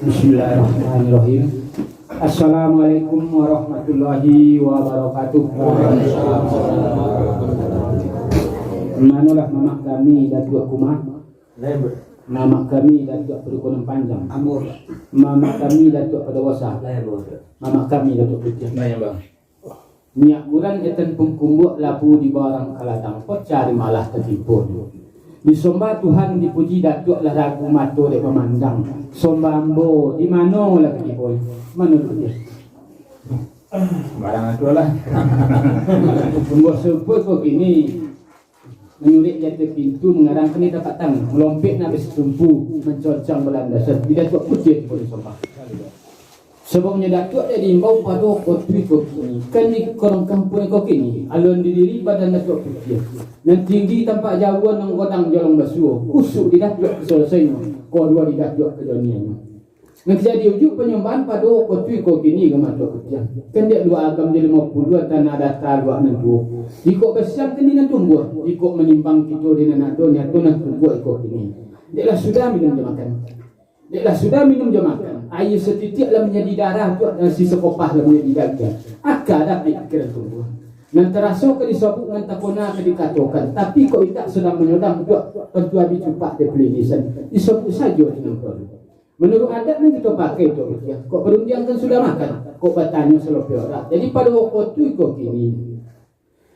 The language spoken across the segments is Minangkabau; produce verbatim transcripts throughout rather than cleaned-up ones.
Bismillahirrahmanirrahim. Assalamualaikum warahmatullahi wabarakatuh. Manolah mamak kami Datuak Kumah? Mamak kami Datuak Padukunan Panjang. Mamak kami Datuak Padawosa. Mamak kami Datuak Putiah. Minyak kuran etan pungkumbuak labu di barang kaladang, pocah di malah tatimpo. Disombah Tuhan, dipuji Datuak, lah ragu mato dek mamandang. Sombah ambo, di mano lah tibo? Mano tu dia? Barang tu lah. Pungkumbuak serupo ko kini. Manyurik di ateh pintu, mangarang ka ni dapatang, malompek nak basitumpu, mancocang balandasan, di Datuak Putiah tibo disombah. Sababnyo Datuak dek diimbau pado wakatu iko kini, kan di korong kampuang iko kini, alun didiri badan Datuak Putiah. Nan tinggi tampak jauah, nan godang jolong basuo, usuk di Datuak kasalasainyo, kodua di Datuak kajaniannyo. Nan ka jadi ujuik panyambahan pado wakatu iko kini ka Datuak Putiah. Kan dek luak agam di limo puluah tanah data luak nan tuo. Jikok basiang kan di nan tumbuah, jikok manimbang kito di nan ado, nyato nan tumbuah iko kini. Dek lah sudah minum jo makan. Dek lah sudah minum jo makan, aia satitiak lah manjadi darah, tuak nasi sakopah lah manjadi dagiang. Aka dapek pikiran tumbuah. Nan taraso ka disabuik, nan takona ka dikatokan. Tapi kok indak sadang manyodang, tuak, tantu abih cupak dek palilisan. Disabuik sajo tu nan paralu. Manuruik adat nan kito pakai, Tuak Putiah, kok barundiang kan sudah makan, kok batanyo salopeh orak. Jadi pado wakatu iko kini,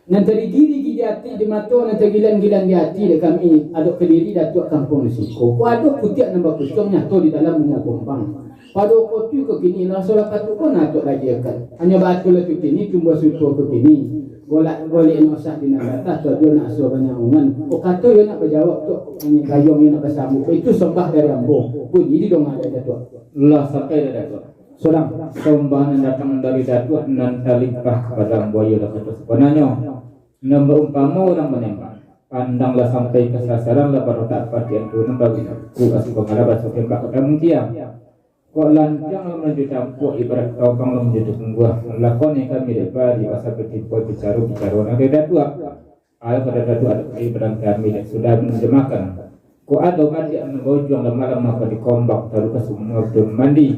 nan tagiri-giri di ati, di mato, nan tagilan-gilan di ati dek kami, Datuak Kadiri, Datuak Kampuang di siko. Kok ado putiak nan bakucuang nyato di dalam bungo kumbang. Pado wakatu iko kini, lah solah patuik ko nan Datuak lagiahkan. Hanyo batua lah tu kini, tumbuah suko ko kini. Golak-golik nak usah di nan datang, tu aduh nak asuah banyak ungan. Kok kato iyo nak bajawab, tu gayuang iyo nak basambuik. Itu sombah dari ambo. Bunyi didonga dari Datuak. Lah sampai dari Datuak. Surang, sombah nan datang dari Datuak nan talimpah kapado ambo, iyolah kato sabananyo. Nan baumpamo urang manembak, pandang lah sampai ka sasaran, lah barotak patian tu, nan baru ku asuah bangala, basuah tembak ka tamungkiang. Kok lantiang lah manuju tampuak, ibarat kaukang lah manuju tungguah. Lakon yang kami dek bari, pasal batimpo bicaro, bicaro nan dari Datuak. Alah, pado Datuak, adat kami, badan kami dek sudah manjamakan. Kok ado batiak nan baujuang, lah malam mako dikombak, taruh ka sumua tu mandi.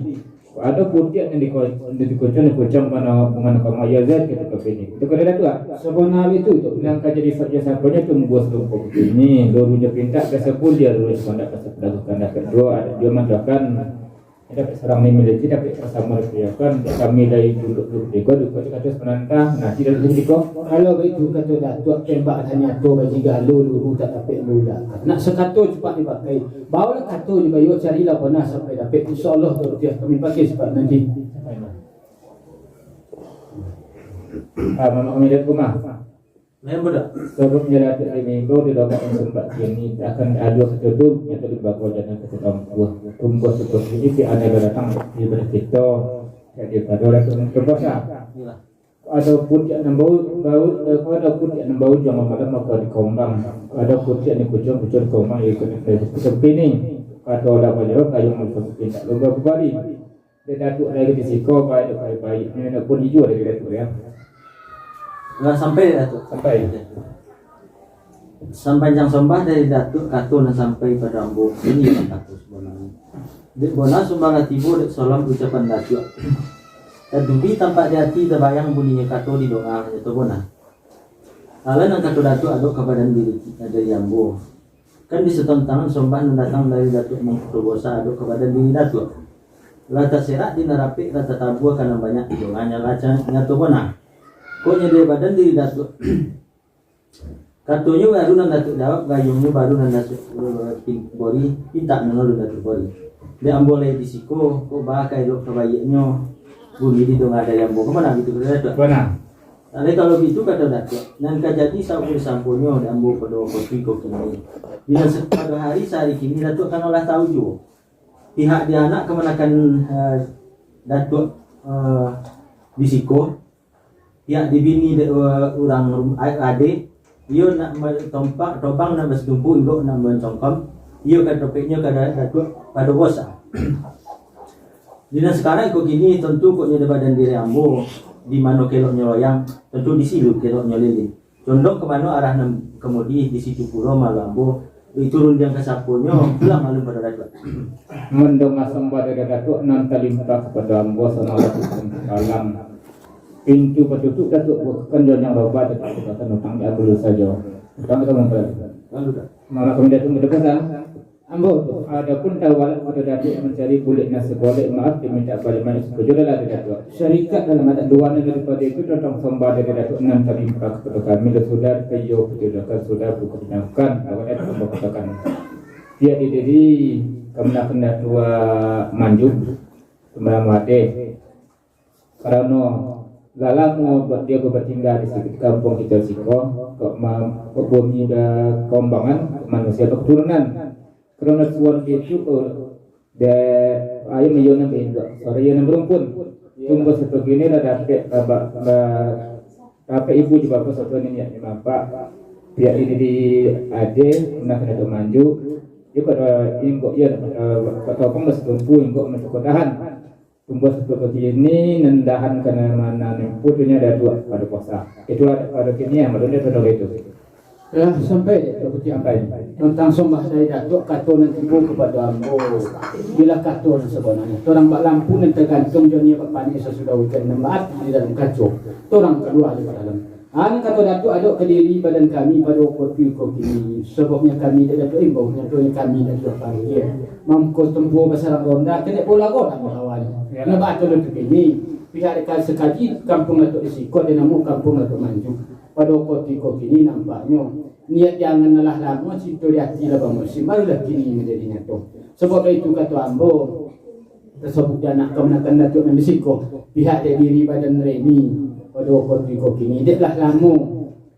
Kok ado putiak nan diko-, nan dikucuang, dikucuang mano, mano ka Mayazan, kito ka bini. Itu ka Datuak. Sabana itu, tu. Nan ka jadi sajo saponyo tu, buah serumpok bini, lurunyo pintak ka sapuliah, lurunyo pandak ka sapadagukan, dapek duo, adat duo mandoakan. Dapek surang ni miliki, dapek sama rupiah kan, kami dari dulu, dulu tiga, dulu tiga ratus penantang, nah, tidak lebih tiga. Kalau baitu kato Datuak, tembak lah nyato, bajigalo luru tak dapek mula. Nak sakato cupak dipakai, baolah kato dibayo, carilah panah sampai dapek, insya Allah tu rupiah kami pakai sifat nanti. Ah, Mamak Umidat Kumah. Main budak. Sabab jalaki di minggu di lokasi sempat kini akan ado ketutup, nyata di bawah jalan ketutup buah. Tumbuah seperti ini, si ada datang di berkito, jadi pada orang tu berpuasa. Iyalah. Ada putiak nan bau, bau, eh, ada putiak nan bau, jangan malam maka dikombang. Ada putiak ni kucing, kucing dikombang, ya, kena seperti ini. Kata orang Jawa, kayu musuh kita, lomba kembali. Dek Datuak dari di siko, baik, baik, baik. Ini nak pun hijau dari Datuak, ya. Lah sampai, Datuak? Sampai. Sampanjang sombah dari Datuak, kato nan sampai pado ambo, ini nan kato sabananyo. Dek bona sumbang lah tibo, dek salam ucapan Datuak. Tadubi tampak di ati, tabayang buninyo kato di doa, nyato bona. Alah nan kato Datuak, adok ka badan diri, dari ambo. Kan di satantangan sombah nan datang dari Datuak Mangkuto Bosa, adok ka badan diri Datuak. Lah taserak di nan rapek, lah tatabua ka nan banyak, donganyo lah ca-, nyato bona. Kok nyo di badan diri Datuak. Katonyo baru nan Datuak jawab, gayuangnyo baru nan Datuak, eh, pin-, bori, pintak nan alun Datuak bori. Dek ambo lai di siko, kok baa ka elok ka baiaknyo, bunyi didonga dari ambo. Ka mana gitu, ka Datuak? Bana. Alai kalau gitu, kato Datuak, nan ka jadi saukur samponyo dek ambo pado wakatu iko kini. Di nan se-, pado hari sahari kini, Datuak kan lah tahu juo. Pihak di anak kamanakan, eh, Datuak, eh, di siko, pihak di bini de-, eh, urang rum-, a-, ade, iyo nak ma-, tompak, tobang nak basitumpu, inggok nak mancongkom, iyo ka topeknyo ka Da-, Datuak pado bosa. Di nan sakarang iko kini, tontu kok nyo di badan diri ambo, di mano keloknyo loyang, tontu di situ keloknyo lilin. Condong ka mano arah nan kamudi, di situ pulo malu ambo, Itu rundiang ka saponyo, pulang malum pado Datuak. Mandonga sambah dari Datuak nan talimpah kapado ambo, samalam pintu batutuik Datuak bukakan, jo nan roba Datuak bukakan, utang di ambo sajo. Utang kita mempelai. Lalu dah. Malah kami datang ke depan, ah. Ambo, adapun tawalak pado Datuak mancari bulek nasi golek, maaf diminta balik manis, kujurlah dari Datuak. Syarikat dalam adat. Luar daripado itu, tantang sambah dari Datuak nan talimpah kapado kami, lah sudah kayo kujodohkan, sudah buku pinangkan, awak datang katakan. Pihak di diri, kamanakan Datuak Manju, Sumbarang Wadeh. Karano lah lamo buek Datuak batingga di siko, di kampuang kito siko, kok ma-, kok bumi bakaumbangan, manusia baketurunan. Karano suan Datuak tu, oh, de, ayam iyo nan bainduak, sore iyo nan barumpun. Tumbuah sato kini lah dapek, lah ba-, lah dapek ibu jo bapak sato niniak jo mamak. Pihak di diri ade, nak kena Datuak Manju. Iyo pada inggok iyo, nak, eh, patopang lah satumpu, inggok nak tahan. Tumbuah sato kini, nan dahan ka nan manempuh tu nyo Datuak pado puasa. Itulah pado kini, yang malun dia pado itu. Lah sampai dek Datuak Puti Ampai. Tantang sambah dari Datuak, kato nan tibo kapado ambo. Bila kato nan sabananyo, torang bak lampu nan tagantuang jo niaik bak paneh sasudah ujan, nan baapi di dalam kaco, torang kalua dari dalam. An kato Datuak, adok ka diri badan kami pado wakatu iko kini, sababnyo kami dek Datuak imbau, nyatonyo kami dek Datuak panggia. Mamukua tampuo basarang ronda, kena bola godang balawan. Yo. Nah, baa tu lah tu kini, pihak dek ka-, sakaji kampuang Datuak di siko, ado namo kampuang Datuak Manju. Pado wakatu iko kini, nampaknyo niaik di angan lah lamo, cinto di ati lah bamusim, barulah kini manjadi nyato. Sabab itu kato ambo, tasabuik di anak kamanakan Datuak nan di siko, pihak dek diri badan Reni, pado wakatu iko kini, dek lah lamo,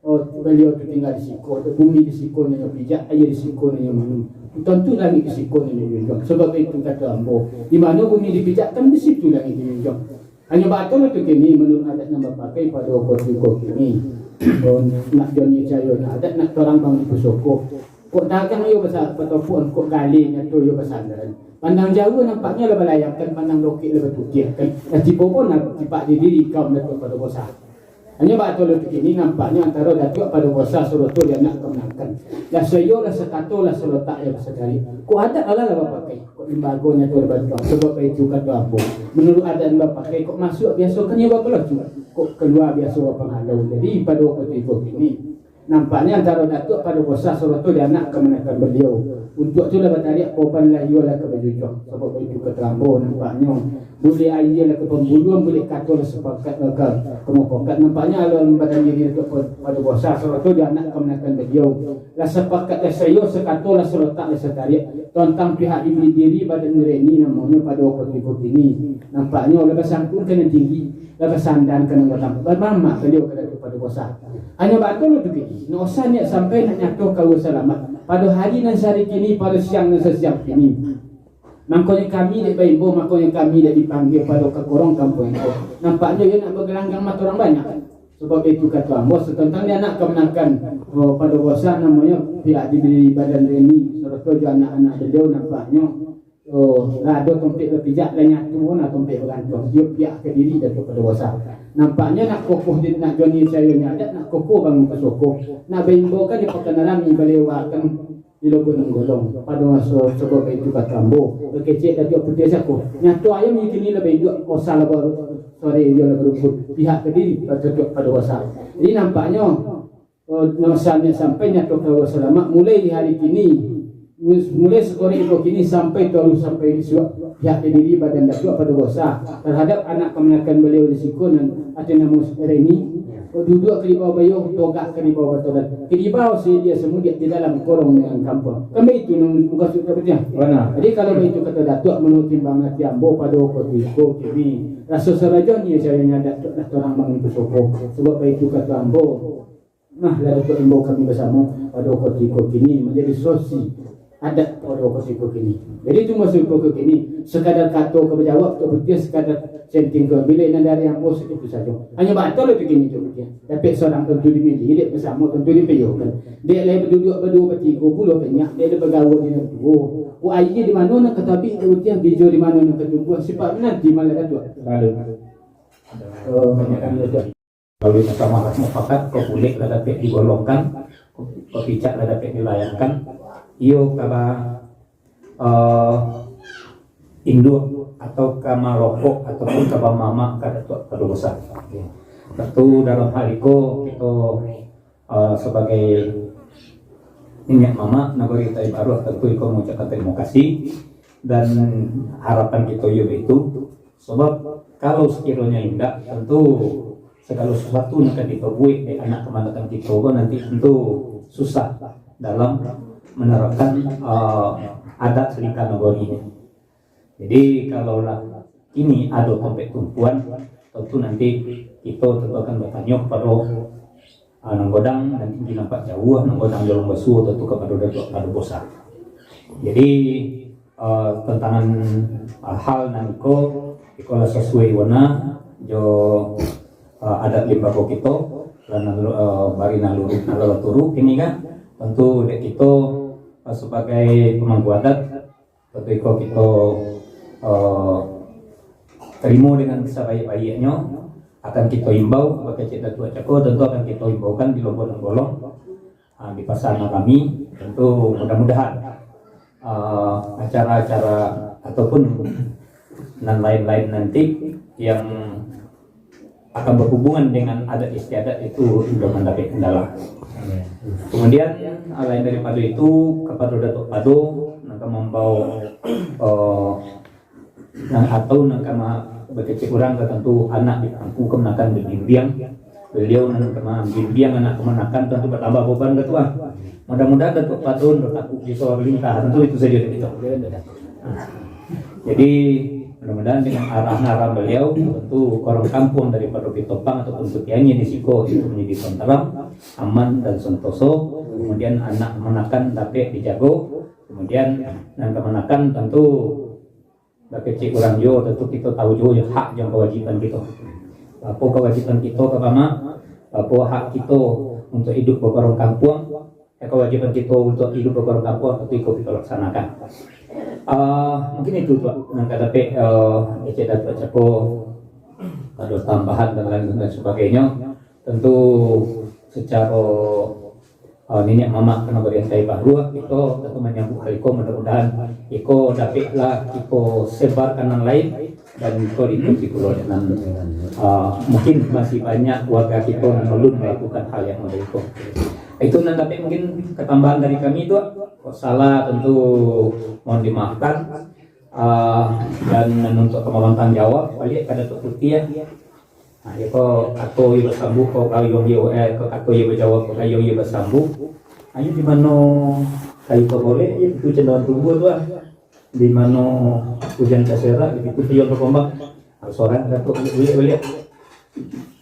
oh, baliau tu tingga di siko, dek bumi di siko nan nyo pijak, aia di siko nan nyo minum, tantu langik di siko nan nyo junjuang. Sabab itu kato ambo, di mano bumi dipijakkan, di situ langik dijunjuang. Hanyo baa tu lah tu kini, manuruik adat nan bapakai pado wakatu iko kini. Oh, nak jo ni cayo, nak adat nak torang bangun pusoko. Kok dagang iyo basa-, batopuan, kok galeh nyato iyo basandaran. Pandang jauah nampaknyo lah balayangkan, pandang lokek lah batukiakkan. Lah tibo pun lah tipak di diri kaum Datuak pado bosa. Hanyo baa tu lah tu kini, nampaknyo antaro Datuak pado bosa sarato di anak kamanakan. Lah saiyo, lah sakato, lah salotak, lah basatariak. Kok adat alah lah bapakai, kok limbago nyato lah batuang. Sabab itu kato ambo, manuruik adat nan bapakai, kok masuak biaso kan iyo bapalacuak, kok kalua biaso bapanghalau. Jadi pado wakatu iko kini, nampaknyo antaro Datuak pado bosa sarato di anak kamanakan baliau. Untuak tu lah batariak, korban lah iyo lah ka bajunjuang. Sabab itu kato ambo, nampaknyo bulek aia lah ka pambuluah, bulek kato lah sapakat lah ka, ka mufakat. Nampaknyo alam badan diri Datuak pa-, pado bosa sarato di anak kamanakan baliau lah sapakat, lah saiyo, sakato, lah salotak, lah satariak tantang pihak diri badan Reni namonyo pado wakatu iko kini. Nampaknyo lah basangkuik ka nan tinggi, lah basanda ka nan gadang, bamamak baliau ka Datuak pado bosa. Hanyo baa tu lah tu kini, nak usah niaik sampai nak nyato kaua salamat pado hari nan sahari kini, pado siang nan sasiang kini. Mangkonyo kami dek baimbau, mangkonyo kami dek dipanggia pado ka korong kampuang ko. Nampaknyo iyo nak bagalanggang mato urang banyak. Sabab itu kato ambo, satantang di anak kamanakan, oh, pado bosa namonyo pihak di badan Reni, sarato jo anak-anak baliau, nampaknyo, oh, lah ado tompek bapijak, lah nyato nah tompek bagantuang. Iyo pihak ka diri Datuak pado bosa. Nampaknyo nak kokoh di, nak jo ni cayo ni adat, nak kokoh bangun pusoko. Nak baimbau kan di pakan rami, balewakan di Lubuak Nanggolong, pado maso sabab itu kato ambo, bakecek Datuak Puti Sako. Nyato ayam iyo kini lah bainduak, bosa lah baru, sore iyo lah barumpun, pihak ka diri Datuak pado bosa. Jadi nampaknyo, eh, nan sa-, sampai nyato kaua salamat, mulai di hari kini, mus-, mulai sakorek iko kini sampai taruih sampai isuak, pihak ka diri badan Datuak pado bosa tarhadap anak kamanakan baliau di siko nan ado namo Reni. Kok duduak ka di bawah bayuang, togak ka di bawah batolan, ka di bawah siriah samudiak, di dalam korong dengan kampuang. Kan baitu nan mukasuik Datuak Puti? Bana. Jadi, kalau baitu kato Datuak, manuruik timbang ati ambo pado wakatu iko kini, raso sarajo ni sayo nyadak tu lah torang bangun pusoko. Sabab baitu kato ambo, nah, lah Datuak imbau kami basamo pado wakatu iko kini manjadi saksi adat pado wakatu iko kini. Jadi, tu mukasuik iko kini, sakadar kato ka bajawab, Datuak Puti, sakadar senting ka, bila nan dari ambo sakitu sajo. Hanyo baa tu lah tu kini, Datuak Puti. Dapek surang tantu dimilih, dek basamo tantu dipayokan. Dek lai baduduak baduo batigo pulo banyak, dek lai bagaua di nan tuo. Kok aia di mano nan ka tabik, Datuak Puti, bijo di mano nan ka tumbuah, sipaik mananti malah Datuak. Lalu. Oh, banyak kan Datuak. Kalau di mahkamah mufakat, kok bulek lah dapek digolongkan, kok picak lah dapek dilayangkan, iyo ka ba, eh, induak atau ka malokok ataupun ka bamamak ka Datuak Pado Bosa. Tantu dalam hal iko kito, eh, sabagai niniak mamak nagari Tayi Baruah, tantu iko mangucapkan tarimo kasih dan harapan kito iyo baitu. Sabab kalau sakironyo indak, tantu sagalo sasuatu nan ka dipabuek dek anak kamanakan kito ko nanti tantu susah dalam manarapkan, eh, adat salingka nagari. Jadi kalau lah kini ado tampek tumpuan, tantu nanti kito tantu akan batanyo kapado, eh, nan godang nan tinggi nampak jauah, nan godang jalan basuo, tantu kapado Datuak Pado Bosa. Jadi, eh, tantangan, eh, hal nan iko, iko lah sasuai wana jo, eh, adat limbago kito, lah nalu-, eh, bari naluru, nalaturu kini kan. Tantu dek kito, eh, sabagai pamangku adat, tantu iko kito, eh, tarimo dengan sabaik-baiknyo, akan kito imbau, bakecek Datuak Cako, tantu akan kito imbaukan di lombo nan bolong, ah, di pasar nan rami, tantu mudah-mudahan, ah, acara-acara ataupun nan lain-lain nanti yang akan berhubungan dengan adat istiadat itu sudah mandapek kendala. Kemudian, ah, lain daripada itu, kapado Datuak Pado, nan ka mambao, eh, nan atau nan ka ma-, bakecek urang ka tantu anak di pangku kamanakan bibimbiang. Baliau nan ka mambimbiang anak kamanakan tantu batambah boban ka tu ah. Mudah-mudahan Datuak Pado ndak takut di soal lintah, tantu itu saja dari kita. Jadi, mudah-mudahan dengan arahan-arahan baliau, tantu urang kampuang daripado Pitopang ataupun Putiangi di siko itu manjadi tantaram, aman dan santoso. Kemudian anak kamanakan dapek dijago. Kemudian nan kamanakan tantu bakecek urang juo, tantu kito tahu juo hak jo kawajiban kito. Apo kawajiban kito ka mamak, apo hak kito untuak iduik babarang kampuang, ya, kawajiban kito untuak iduik babarang kampuang, tantu iko kito laksanakan. Ah, mungkin itu tu nan ka dapek, ah, kecek Datuak Cako, ado tambahan dan lain dan sebagainyo. Tantu sacaro, ah, niniak mamak ka nagari Tayi Baruah, kito tantu manyambut hal iko, mudah-mudahan iko dapeklah kito sebarkan nan lain, dan iko diikuti pulo nan, ah, mungkin masih banyak warga kito nan alun melakukan hal yang model iko. Itu nan dapek mungkin katambahan dari kami tu. Kok salah, tantu mohon dimaafkan. Ah, dan nanti untuk pemantang jawab, baliak ka Datuak Putiah. Nah, iyo ko kato iyo basambuik, ko gayuang iyo, eh, ko kato iyo bajawab, ko gayuang iyo basambuik. Ayo, di mano kayu ka boleh, iyo itu cendawan tumbuah tu ah. Di mano ujan ka serak, di situ tiuan bakombak. Harus orang Datuak baliak-baliak.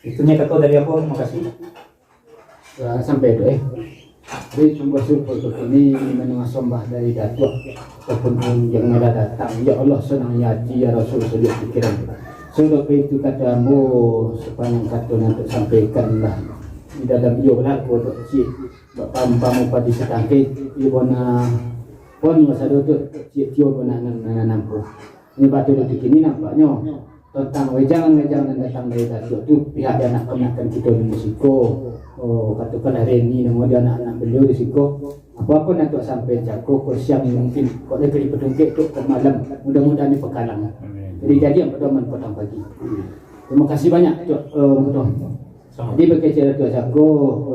Itunyo kato dari ambo, makasih. Lah sampai tu, eh. Jadi, sungguah syukur tu kini mandengar sambah dari Datuak ataupun yang lah datang. Ya Allah, sanang ya ati, ya Rasul, sajuak pikiran. Sudah itu kata ambo, sapanjang kato nan tasampaikan lah. Di dalam iyo balaku tu, cik, bak pam-pam padi satangkai, iyo bona pon masa tu, cik, iyo bona nan, nan, nan, nan, Ini batu detik ini nampaknyo tentang wejangan-wejangan nan datang dari Datuak tu, pihak di anak kamanakan kito di siko, oh, katakanlah Reni namo di anak-anak beliau di siko. Apo-apo nan Datuak sampaikan cako, ko siang mungkin, ko negeri Patungkek tu, ko malam, mudah-mudahan dipakalang. Amin. Jadi, jadi yang pertama, petang pagi. Terima kasih banyak, Tuak, eh, Ketua. Sama. Jadi, bakecek Datuak Cako,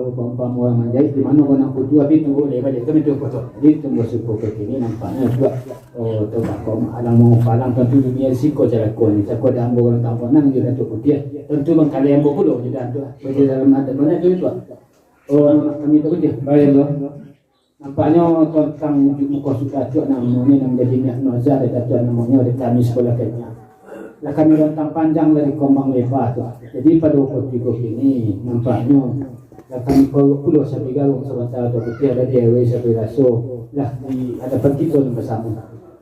eh, paumpamo urang manjaik, di mano ko nan putuih, tapi tubuik lai baliak, kan itu? Betul. Jadi, tumbuah syukur ka kini, nampaknyo Datuak, oh, tu bako alang mangupalang, tantu dunia siko cako ni. Cako di ambo urang Tampuanang, jo Datuak Putiah. Tantu bangkalai ambo pulo, jo Datuak. Bagi dalam adat, bana tu, Tuak. Oh, kami Datuak Putiah. Baik, Tuak. Nampaknyo tantang unjuak muko Datuak namonyo nan manjadi niat nazar dari Datuak namonyo dari kami sabalakannyo. Lah kami rantang panjang dari kombang leba tu. Jadi pado wakatu iko kini, nampaknyo lah kami paruik pulo sabigaruang sabanta tu, putiah dari ewe sabi raso lah di hadapan kito nan basamo.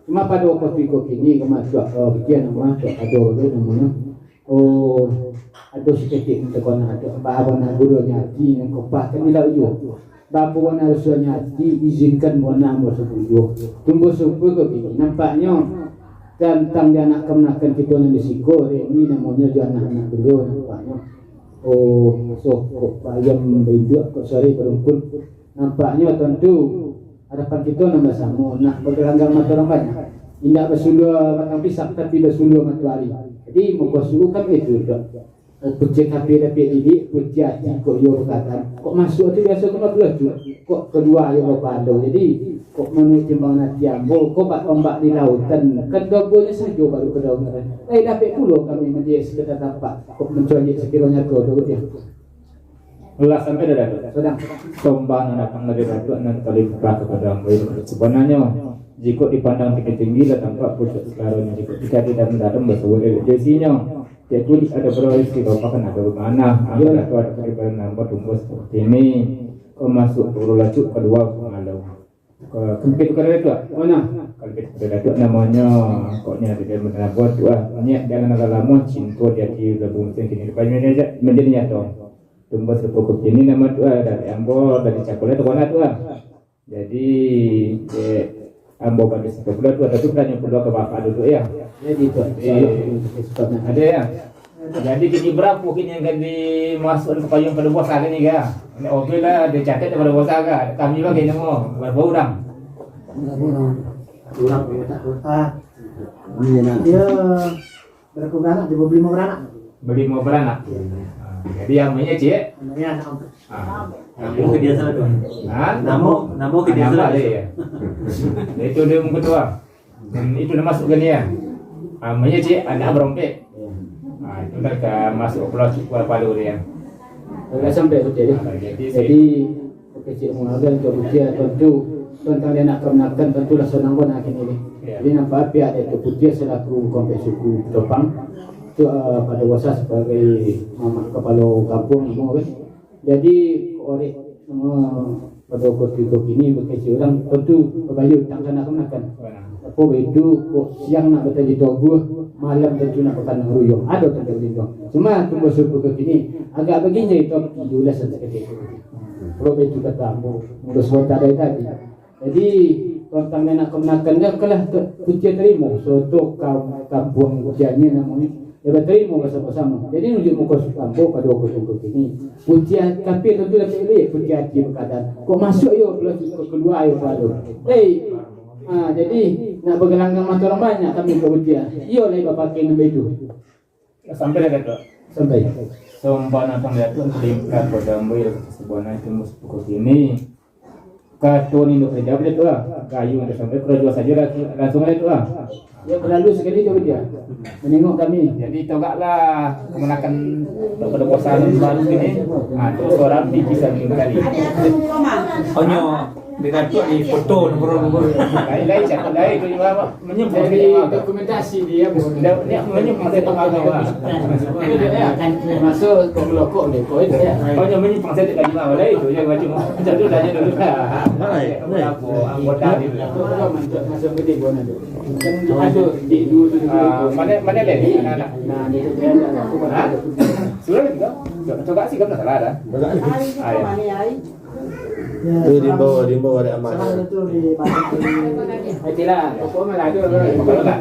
Cuma pado wakatu iko kini, kama Datuak, eh, putiah namo Datuak Pado tu namonyo. Oh, ado saketek mintak konang tu, baa bana gurunyo ati nan kopah kan di lauik juo. Baa bana rusuahnyo ati, izinkan bana ambo sabuik juo. Tumbuah syukur ko kini, nampaknyo tantang di anak kamanakan kito nan di siko, Reni namonyo jo anak-anak baliau nampaknyo. Oh, sokok bayam bainduak kok sore barumpun. Nampaknyo tantu Harapan kito nan basamo, nak bagalanggang mato urang banyak. Indak basulua batang pisang, tapi basulua matoari. Jadi, muko suku kan itu, Dok. Putia tapi dapek didik, putia ati kok iyo bakatan. Kok masuak tu biaso tu mah balacu, kok kalua iyo bapalo. Jadi, kok manuruik timbangan ati ambo, kok bak ombak di lautan, kan dobonyo sajo baru kadaungaran. Lai dapek pulo kami manjahek sakadar tampak, kok manculik sakiro nyato tu, Putia. Lah sampai dah, Datuak? Sudah. Sombah nan datang dari Datuak nan talimpah kapado ambo ini. Sabananyo, jikok dipandang tinggi-tinggi, lah tampak pucuak sakaronyo. Jikok dikaji dalam-dalam, basuo dek isinyo. Tiap kulik ado barawa, isi bapakan ado bamanah. Ambo Datuak ado paribaran ambo tumbuah saperti ini. Kok masuak pangulu lacuk, kalua pangalo. Ka-, ka-, itu kada Datuak. Mana? Kalau itu kada Datuak namonyo, koknyo di dalam benabuah tu ah. Niat jangan agak lamo, cinto di ati udah bungsin kini. Rupanya dia aja menjadi nyato. Tumbuah sepuku kini nama tu ah, dari ambo, dari cakulnya tu kona tu ah. Jadi, eh, ambo pada situ pula tu, tapi tanya pula ke bapak dulu ya. Jadi tu, eh, ada ya. Jadi kini barapo kini yang ka dimasuakan ka payuang pado puasa kini ka? Oke lah, dicatat dek pado puasa ka. Kami bagai namo, barapo urang? Urang, urang, urang, urang. Ah. Iya, nah. Iya. Barapo baranak? Dia bali limo baranak. Bali limo baranak. Iya. Ah, jadi amunyo, Cik? Amunyo anak. Ah. Namo ka dia salah tu. Ha? Namo, namo ka dia salah tu. Namo lah, iya. Itu dia muka tua. Dan itu dah masuk ke dia. Ah, amunyo, Cik, anak barompek. Ah, itu dah ka masuk pulau cukup palo dia. Dah sampai betul dia. Ah, jadi, jadi, oke, Cik, menghargai untuk Putia, tentu tentang dia nak kemenakan, tentulah senang pun nak kini ni. Ya. Jadi nampak pihak dia tu Putia selaku kompleks suku Topang tu, ah, pada kuasa sebagai mamak kepala kampung, namo kan. Jadi, orek, eh, pado wakatu kini, bakecek urang, tantu babayia utang ka nak kamanakan. Apo baitu, kok siang nak batanjang toguah, malam tantu nak bakandang ruyuang. Ado tando lindung. Cuma, tunggu subuh ka kini, agak baginjai topi, diulas saketek. Kok baitu kato ambo, ngurus kota dari tadi. Jadi, tantang nan nak kamanakan ko lah Putia tarimo, soto kam-, kampuang Putia ni namonyo. Yo batarimo basamo-samo. Jadi, nunjuak muko suku ambo pado wakatu kini. Putia, tapi tantu dapek baliak Putia ati bakadan. Kok masuak iyo, kalau sudah kalua iyo pado. Hei, ha, jadi, nak bagalanggang mato urang banyak kami ka Putia. Iyo lai bapakai nan baitu. Sampai dah, Datuak? Sampai. Sombah nan datang, Datuak, talimpah pado ambo, iyo, sabananyo itu musuh pokok kini. Kato ni indak karajo, Datuak, ah. Kayu indak sampai karajo sajo, Datuak, langsuang, Datuak, ah. Yo, balalu sakali tu dia. Manengok kami. Jadi, togaklah kamanakan pado puasa nan baru kini. Ah, tu sorang di kisah minggu tadi. Onyo. Di Datuak di foto nomor-nomor. Lain-lain cakap lain tu juga, Pak. Menyumbang. Jadi, dokumentasi dia, Bos. Dia, dia menyumbang saya tak tahu, Pak. Masuk ke melokok dia, kau itu. Oh, yang menyumbang saya tak tahu, Pak. Lain tu, dia macam, macam tu dah je dulu. Hai, hai. Apa, anggota dia. Masuk, masuk ke dia, Bos, nanti. Kan ada di dulu tu. Ah, mana, mana dia ni, anak-anak? Nah, dia tu dia ada. Ha? Sudah juga. Coba sih, kan tak salah dah. Ah, ya. Eh, diimbau, diimbau dek amak. Salah satu di Padang. Itulah, pokoknya lah tu. Pokoknya lah.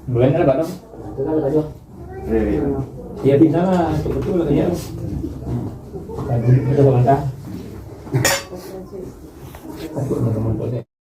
Bulan ni lah, Pak, tu. Iya, iya. Ya, pindah lah, betul lah. Iya. Tadi kita sebentar. Takut teman-teman boleh.